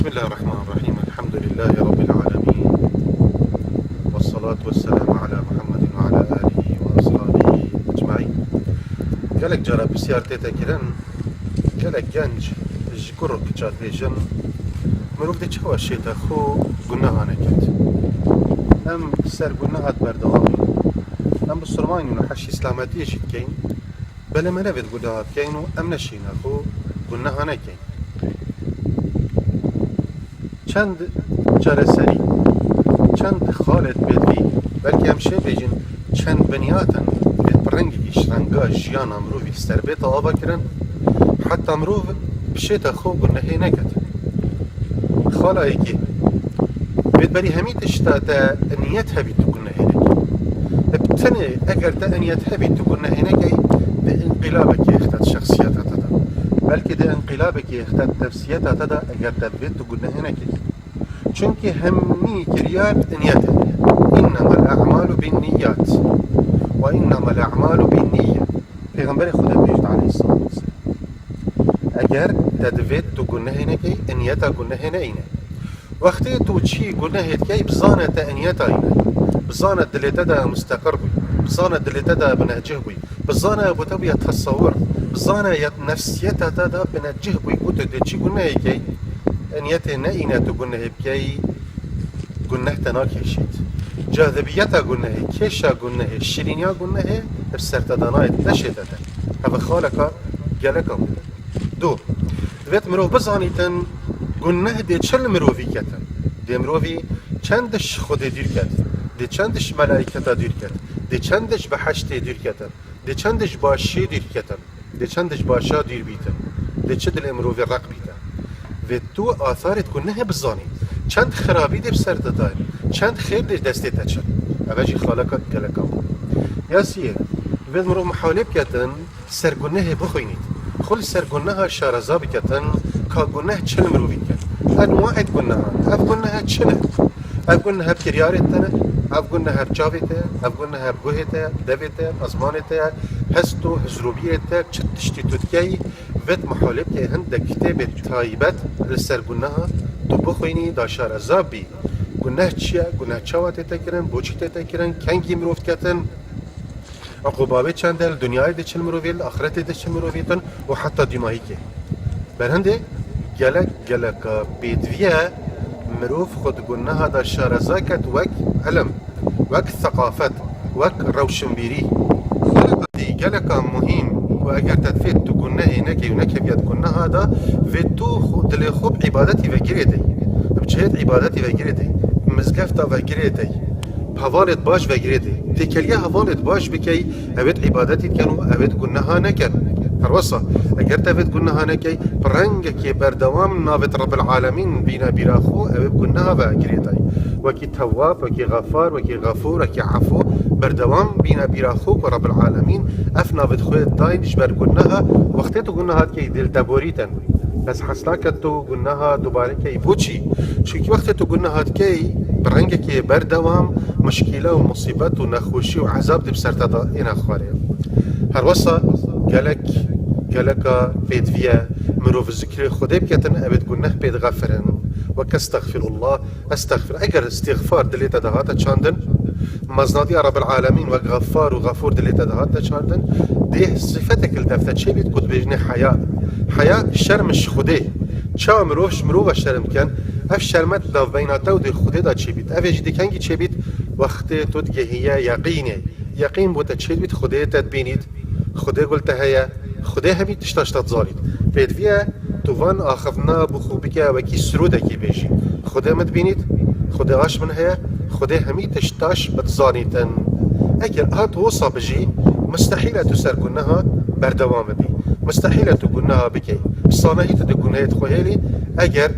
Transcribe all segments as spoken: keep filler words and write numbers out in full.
بسم الله الرحمن الرحيم. الحمد لله رب العالمين. والصلاة والسلام على محمد وعلى آله وأصحابه أجمعين. Gelek cara pisyar tête kirin, gelek genc ji kur û kiça dibêjin, mirov dê çawa şêta xwe guneha neket? Em ser guneha berdewam in. Em bisurmanîn û heşî selametiyê jî dikeyn. Belê me nevêt guneha bikeyn û em neşîne xwe guneha nekeyn. Çend çareserî, çend xalê pêdivî, belkî em şê bêjin çend binyat in, vê bi rengekî ji renga jiyana mirovî li ser bête ava kirin, heta mirov bi şêta xwe gunehê neket. Xala yekê, vê berî hemî tişta te niyet hebî tu gunehê nekî. Bi tenê eger te niyet hebî tu gunehê nekey, di înqilabekê xtet şexsiyeta te de. Belkî di înqilabekê xtet nefsiyeta te de eger te divê tu gunehê nekey. Çunkî hemî kiryar niyetê de ye. Innemel a'malu bin niyat. Ve innemel a'malu bin niyye. Pêxemberê Xwedê bêjt aleyhissalatu vesselam. Eger te divê tu gunehê nekey, niyeta gunehê neyne. Wextê tu çî gunehê dikey, bizane te niyeta îne. Bizane dilê te de musteqir bûy. Bizane dilê te de binecih bûy. Bizane bo te bûye tesewir. Bizane ya nefsiyeta te de binecih bûy. Ku tu dê çi gunehê key, niyetê ne îne tu gunehê bikey, guneh te nakêşît. Cazibiyeta gunehê, kêşa gunehê, şirîniya gunehê bi ser te de nayê, neşête te. Heve xaleka geleka mû. Du, divêt mirov bizanîtin, guneh dê çi li mirovî ketin. Dê mirovî çend ji Xwedê dûr ket, dê çend ji melayketa dûr ket, dê çend ji behiştê dûr ketin, dê çend ji başê dûr ketin, dê çend ji başa dûr bîtin, dê çi dilê mirovî req bîte. Vê tu atharêt gunehê bizanî, çend xirabî dê bi ser te dayê, çend xêr dê destê te çin. Eve jî xaleka geleka. Ya siyê, divêt mirov mihalê biketin, ser gunehê bixwînît. Xwe li ser guneha şareza biketin, ka guneh çi li mirovî diket. Enwaet gunehan. Ev gunehe çi ne? Ev gunehe bi kiryarê te ne? Ev gunehe bi çavê te ye? Ev gunehe bi guhê te ye? Bi devê te ye? Bi ezmanê te ye? Hest û hizrobiyê te, çi tiştî tu dikey, vêt mihalê bike hindek kitêbê taybet li ser guneha tu bixwînî, da şareza bî. Guneh çi ye? Guneh çawa tête kirin? Bo çi tête kirin? Kengî mirov diketin? Uqûba wê çend e, li dinyayê de çi li mirovê, li axretê de çi li mirovê tin û heta dîmahîkê. Berhindê gelek geleka pêdivî ye, mirov xwe di guneha de şareza ket wek ilim, wek seqafet, wek rewşinbîrî. Geleka dî, geleka muhîm ku eger te divê tu gunehê nekey û nekeviyet guneha de, vê tu xwe, dilê xwe bi îbadetî ve girê dey, bi cihêt îbadetî ve girê dey, bi mizgefta ve girê dey. Hevalêt baş vegirêtê. Têkeliya hevalêt baş bikey, ewêt îbadetî dikin û ewêt guneha nekin. Herwesa, eger te vêt guneha nekey, bi rengekê berdewam navêt Rebbil Alemîn bîne bîra xwe, ewê bi guneha ve girêtay. Wekî Tewwab, wekî Xefar, wekî Xefûr, wekî Efû, berdewam bîne bîra xwe ku Rebbil Alemîn ev navêt xwe dayn ji ber guneha, wextê tu guneha dikey dil te borîtin. Bes hesna ke tu guneha dubare key. Boçî? Çunkî wextê tu guneha dikey, bi rengekê berdewam muşkîle û musîbet û nexweşî û ezab dê bi ser te de êne xwarê. Herwesa gelek, geleka pêdivî ye, mirov zikrê Xwedê biketin, ewêt guneh pê dixefirin. Wek estexfirullah, estexfir. Eger îstîxfar dilê te de hate çandin, meznadiya Rebbil Alemîn wek Xefar û Xefûr dilê te de hate çandin, dê sifetek li dev te çêbît ku dibêjinê heya. Heya şerm ji Xwedê. Çawa mirov ji mirova şerm dikin? Ev şermet di navbeyna te û dê Xwedê de çêbît. Ev ê jî dê kengî çêbît? Wextê tu digehiye yeqînê. Yeqîn bo te çêdibît, Xwedê te dibînît. Xwedê gul te heye. Xwedê hemî tişta ji te dizanît. Pêdivî ye tu van axiftina bo xwe bike wekî sirûdekî bêjî. Xwedê min dibînît, Xwedê aş min heye, Xwedê hemî tiştaş bi dizanîtin. Eger hat wisa bijî, mustehîl e tu ser guneha berdewam bibî. Mustehîl e tu guneha bikey. Bi sanehî tu di gunehê de xwe hêlî, eger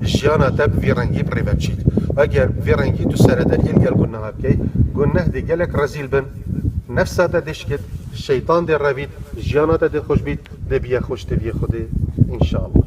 jiyana te bi vî rengî bi rê ve biçît. Eger bi vî rengî tu serederiyê li gel guneha bikey, guneh dê gelek rezîl bin, nefsa te dê şikit, şeytan dê revît, jiyana te dê xweş bît, dê biye xweşteviyê Xwedê, înşallah.